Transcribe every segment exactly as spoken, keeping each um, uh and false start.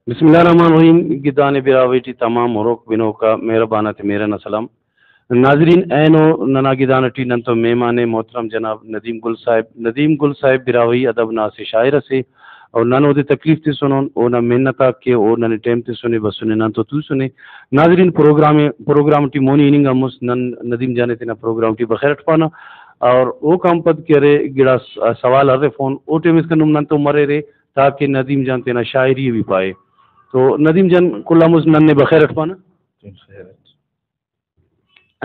بسم اللہ الرحمن الرحیم۔ گدانے براہوئی ٹی تمام ہروک بنوکا مہربان آتے مہران نا سلام۔ ناظرین، اینو ننا گدان ٹی نن تو مہمان ءِ محترم جناب ندیم گل صاحب۔ ندیم گل صاحب براہوئی ادب نا اسہ شاعر اسے اور نن اودے تکلیف تسونن، اونا محنت آک کہ او ننے ٹائم تسنے بسنے نن تو توسنے۔ ناظرین، پروگرام پروگرام ٹی مونی ہننگ ہم مست، نن ندیم جان ءِ تینا پروگرام ٹی بخیر اٹ پانہ اور اوکان پد کہ ارے گڑاس سوال ہرفون، او ٹائم اسکان نم نن تو مریرے تاکہ ندیم جان تینا شاعری ءِ بھی پائے۔ تو ندیم جان، کل آن مست نن نے بخیر اٹ پانہ۔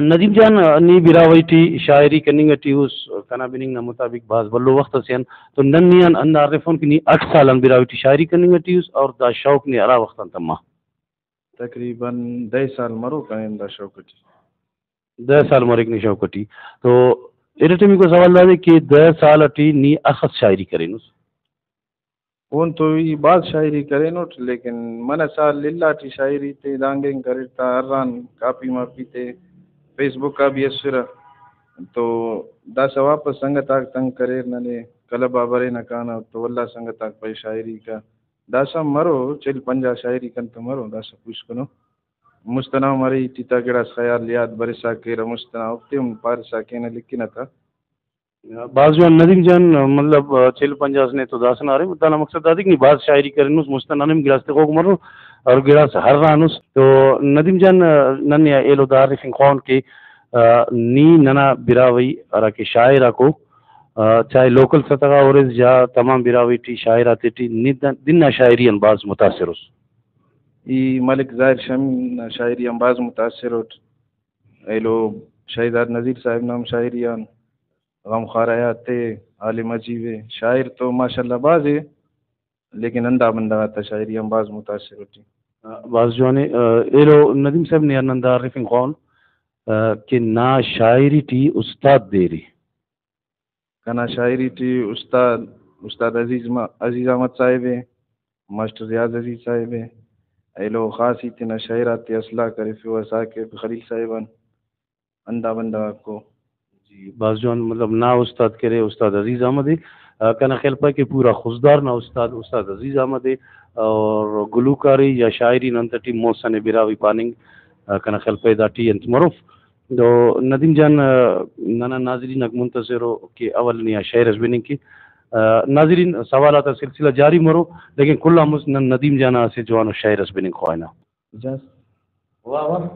ندیم جان، نی براہوئی ٹی شاعری کننگ ٹی اس، کنا بننگ نا مطابق بھاز بھلو وخت اسے آن، تو نن نی آن ہندا ہرفون کہ نی اٹ سال آن براہوئی ٹی شاعری کننگ ٹی اس اور دا شوق نے ہرا وخت آن تما؟ تقریباً دہ سال مرو کنے دا شوق ٹی۔ دہ سال مریک نی شوق ٹی۔ تو ارٹمیکو سوال دادے کہ دہ سال ٹی نی اخس شاعری کرینس؟ اون تو ای بھاز شاعری کرینٹ، لیکن منہ سال الا ٹی شاعری تے دانگ اینگ کریر تا، ہران کاپی ماپی تے فیس بک آ بھی اسرہ۔ تو داسہ واپس سنگت آک تنگ کریر، ننے کلب آ برینہ کانہ تو ولدا سنگت آک پائے شاعری کا۔ داسہ مرو چل پنجاہ شاعری کنتہ مرو، داسہ پوسکنو۔ مست ئنا ہم ارے ای ٹی تا گڑاس خیال یات برسا کیرہ، مست ئنا اوفتے ہم پارسا کینہ، لکھنہ تا۔ بھاز جوان ندیم جان، مطلب، چل پنجاہ اس نے تو داسہ نا ارے، دانا مقصد دادے کہ نی بھاز شاعری کرینس، مست ئنا نن ہم گڑاس تخوک مرو اور گڑاس ہرانس۔ تو ندیم جان، نن یا ایلو دا ہرفنگ خوان کہ، آ، نی ننا براہوئی ہراکہ شاعر آکو، آ، چاہے لوکل سطح غا ہُرس یا تمام براہوئی ٹی شاعر آتے ٹی نی دن-، دن نا شاعری آن بھاز متاثر اس؟ ای ملک ظاہر شامی نا شاعری آن بھاز متاثر اٹ۔ ایلو شہزاد نذیر صاحب نا ہم شاعری آن، غمخوار حیات ءِ، عالم عجیب ءِ، شاعر تو ماشاءاللہ بھاز ءِ، لیکن ہندا بندغ آتا شاعری آن بھاز متاثر اٹی۔ بھاز جوان ءِ۔ ایلو ندیم صاحب نے ہندا ہرفنگ خوان کہ نا شاعری ٹی استاد دیر ءِ؟ کنا شاعری ٹی استاد، استاد عزیز ما-، عزیز احمد صاحب ءِ، ماسٹر ریاض عزیز صاحب ءِ، ایلو خاص ای تینا شعر آتے اصلاح کرفیوہ، ثاقب خلیل صاحب آن، ہندا بندغ آکو۔ جی، بھاز جوان، مطلب، نا استاد کرے استاد عزیز احمد ءِ۔ آ، کنا خیال پائے کہ پورا خضدار نا استاد، استاد عزیز احمد ءِ، اور گلوکاری یا شاعری نا انت ٹی محسن براہوئی پاننگ، آ، کنا خیال پائے دا ٹی انت مروف۔ تو ندیم جان، آ، ننا ناظرین آک منتظر ءُ کہ اول نی آ شعر اس بننگ کے۔ آ، ناظرین، سوال آتا سلسلہ جاری مرو، لیکن کل آن مست نن ندیم جان آ اسہ جوانو شعر اس بننگ خواہنہ۔ جس۔ واہ واہ۔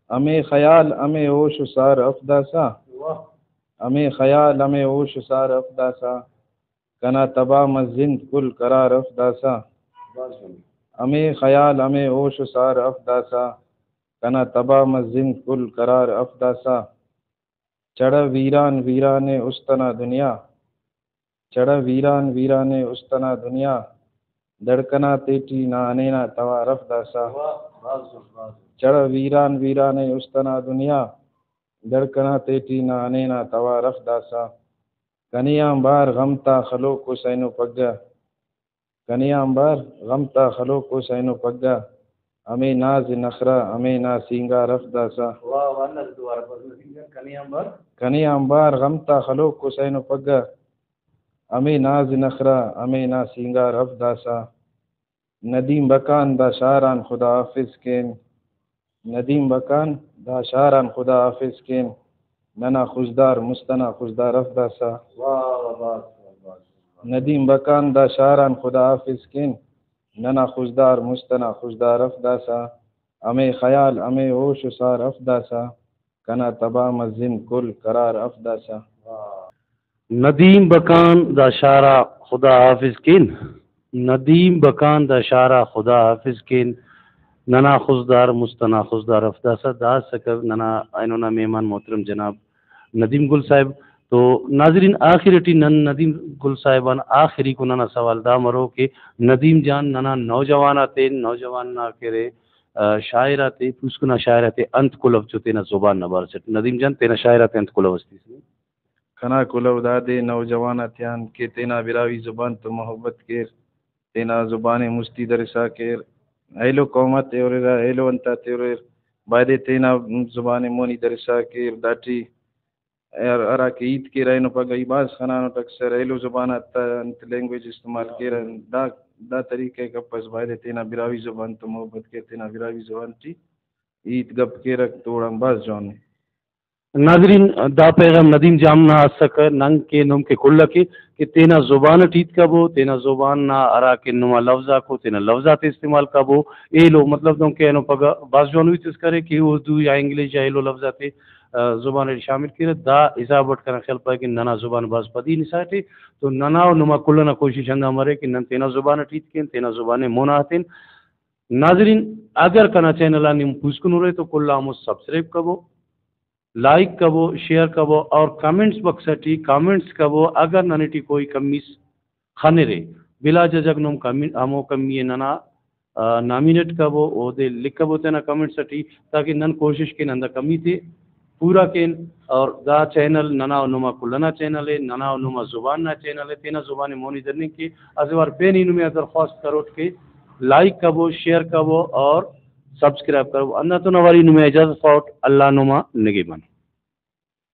ہمے خیال، ہمے ہوش و سار اف داسا۔ واہ۔ ہمے خیال، ہمے ہوش و سار اف داسا۔ کنا تباہ مس زند کل قرار اف داسا۔ بس۔ ہمے خیال، ہمے ہوش و سار اف داسا۔ کنا تباہ مس زند کل قرار اف داسا۔ چڑہ ویران ویران ءِ است انا دنیا۔ چڑہ ویران ویران ءِ است انا دنیا۔ دڑکنا تیٹی نا ہنینا توار اف داسا۔ واہ، بھاز زور، بھاز زور۔ چڑہ ویران ویران ءِ است انا دنیا۔ دڑکنا تیٹی نا ہنینا توار اف داسا۔ کنے آنبار غم تا خلوک حسین و پگہ۔ کنے آنبار غم تا خلوک حسین و پگہ۔ ہمے ناز نخرہ، ہمے نا سینگار اف داسا۔ واہ، واہ، اللہ دوبارہ بس ندیم جان، کنے آنبار۔ کنے آنبار غم تا خلوک حسین و پگہ۔ ہمے ناز نخرہ، ہمے نا سینگار اف داسا۔ ندیم بکان دا شار آن خدا حافظ کین۔ ندیم بکان دا شار آن خدا حافظ کین۔ ننا خضدار مست انا خضدار اف داسا۔ واہ، واہ، بھاز، بھاز، بھاز۔ ندیم بکان دا شار آن خدا حافظ کین۔ ننا خضدار مست انا خضدار اف داسا۔ ہمے خیال، ہمے ہوش و سار اف داسا۔ کنا تباہ مس زند کل قرار اف داسا۔ ندیم بکان دا شار آ خدا حافظ کین۔ ندیم بکان دا شار آ خدا حافظ کین۔ ننا خضدار مست انا خضدار اف داسا۔ دا اسکہ ننا اینو نا مہمان محترم جناب ندیم گل صاحب۔ تو ناظرین، آخر ٹی نن ندیم گل صاحب آن آخری کو ننا سوال دا مرو کہ ندیم جان، ننا نوجوان آتے، نوجوان نا کہ ارے، آ، شاعر آتے، پوسکن آ شاعر آتے انت کلو چو تینا زبان نا بارس اٹ؟ ندیم جان، تینا شاعر آتے انت کلو اس تس نے؟ کنا کلو دادے نوجوان آتیان کہ تینا براہوئی زبان تو محبت کیر، تینا زبان ءِ مستی درسا کیر۔ ایلو قوم آتے ہُررہ، ایلو انت آتے ہُرر، بایدے تینا زبان ءِ مونی درسا کیر۔ داٹی ہر-، ہراکہ ہیت کیرہ اینو پگہ ای بھاز خنانٹ، اکثر ایلو زبان آتا انت لینگویج استعمال کیرہ، دا دا طریقہ کپس، بایدے تینا براہوئی زبان تو محبت کیر، تینا براہوئی زبان ٹی ہیت گپ کیرک تو اوڑان بھاز جوان ءِ۔ ناظرین، دا پیغام ندیم جام نا اسکہ، نن کین ہم کہ کل ئکے کہ تینا زبان ئٹ ہیت کبو، تینا زبان نا ہرا کہ نما لوز آکو، تینا لوز آتے استعمال کبو، ایلو مطلب دہن کہ اینو پگہ بھاز جوانو ہیت اس کرے کہ اردو یا انگلش یا ایلو لوز آتے، آ، زبان ئٹ شامل کیرہ۔ دا حساب ئٹ کنا خیال پائے کہ ننا زبان بھاز پدی ہنسا ٹی، تو ننا و نما کل ئنا کوشش ہندا مرے کہ نن تینا زبان ئٹ ہیت کین، تینا زبان ئے مونا ہتین۔ ناظرین، اگر کنا چینل آ نم پوسکن ارے تو کل آ ہمو سبسکرائب کبو، لائک کبو، شیئر کبو اور کمنٹس باکس ٹی کمنٹس کبو۔ اگر ننے ٹی کوئی کمیس خنرے، بلا جھجھک نم کمی-، ہمو کمی ئے ننا، آ، نامینیٹ کبو، اودے لکھبو تینا کمنٹس ٹی، تاکہ نن کوشش کین ہندا کمی تے پورا کین۔ اور دا چینل ننا و نما کل ئنا چینل ءِ، ننا و نما زبان نا چینل ءِ، تینا زبان ئے مونی دننگ کے۔ اسہ وار پین ای نمے آ درخواست کروٹ کہ لائک کبو، شیئر کبو اور سبسکرائب کبو۔ ہنداتون اواری نمے آ اجازت خواہوٹ۔ اللہ نما نگہبان۔